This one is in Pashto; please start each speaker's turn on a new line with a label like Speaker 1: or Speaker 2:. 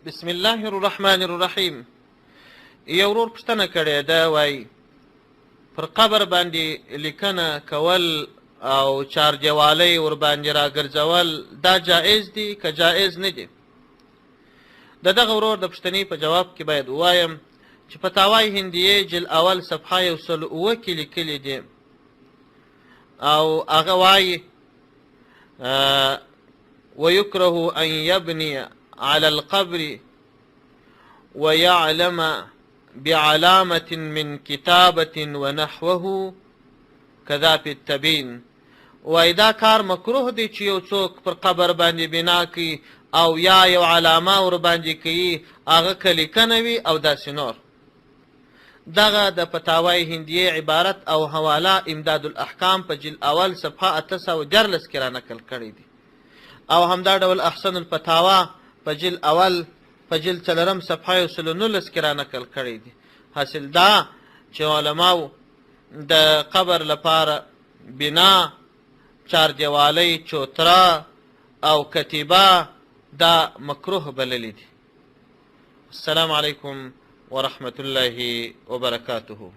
Speaker 1: بسم الله الرحمن الرحیم. یو ورور پوښتنه کړې ده، وایي پر قبر باندې لیکنه کول او چاردیوالۍ ورباندې راګرځول دا جایز دي که جایز نه دي؟ د دغه ورور د پوښتنې په جواب کې باید ووایم چې فتاوای هندیه جلد اول صفحه 107 کې لیکلي دي، او هغه وایي ويكره أن يبني على القبر ويعلم بعلامة من كتابة ونحوه كذا في التبين. وایي دا کار مکروه دی چې یو څوک پر قبر باندې بنا کوي او یا یو علامه ورباندې کوي، هغه که لیکنه وي او داسې نور. دغه د فتاوی هندیې عبارت او حواله امداد الاحکام په جلد اول صفحه 813 کې را نقل کړی دی، او همدا ډول احسن الفتاوا په جلد اول په جلد 4 صفحه 119 کې را نقل کړی دی. حاصل دا چې علماو د قبر لپاره بنا، چاردیوالۍ، چوتره او کتیبه دا مکروه بللي دي. السلام علیکم ورحمة الله وبركاته.